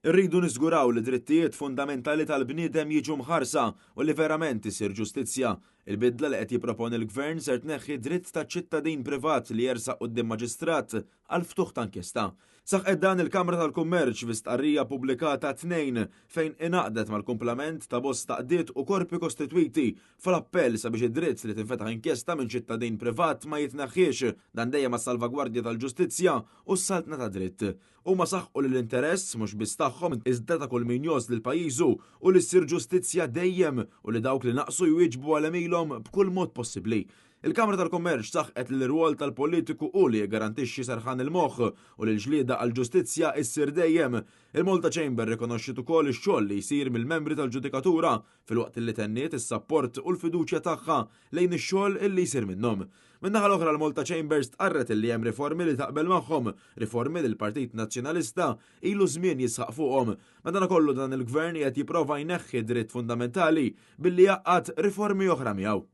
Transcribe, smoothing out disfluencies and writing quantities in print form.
Irridu niżguraw li drittijiet fundamentali tal-bniedem jiġu mħarsa u li verament isir ġustizzja. Il-bidla li qed jipproponi l-Gvern ser tneħħi dritt ta' ċittadin privat li jersaq quddiem maġistrat għal ftuħ ta' inkjesta. Saħqet dan il-Kamra tal-Kummerċ fi stqarrija pubblikata t-Tnejn fejn ingħaqdet mal-kumplament ta' bosta għaqdiet u korpi kostitwiti fl-appell sabiex id-dritt li tinfetaħ inkjesta minn ċittadin privat ma jitneħħiex, dan dejjem għas-salvagwardja tal-ġustizzja u s-saltna tad-dritt. Huma saħqu li l-interess mhux biss tagħhom iżda ta' kull min jgħożż lil pajjiżu hu li ssir ġustizzja dejjem u li dawk li naqsu jwieġbu għal għemilhom b'kull mod possibbli. Il-Kamra tal-Kummerċ saħqet li l-irwol tal-politiku hu li jiggarantixxi serħan il-moħħ u li l-ġlieda għall-ġustizzja issir dejjem. Il-Malta Chamber rikonoxxiet ukoll ix-xogħol li jsir mill-membri tal-ġudikatura filwaqt li tenniet is-sapport u l-fiduċja tagħha lejn ix-xogħol li jsir minnhom. Min-naħa l-oħra l-Malta Chamber stqarret li hemm riformi li taqbel magħhom, riformi li l-Partit Nazzjonalista ilu żmien jisħaq fuqhom. Madankollu dan il-Gvern qiegħed jipprova jneħħi dritt fundamentali billi jgħaqqad riformi oħra miegħu.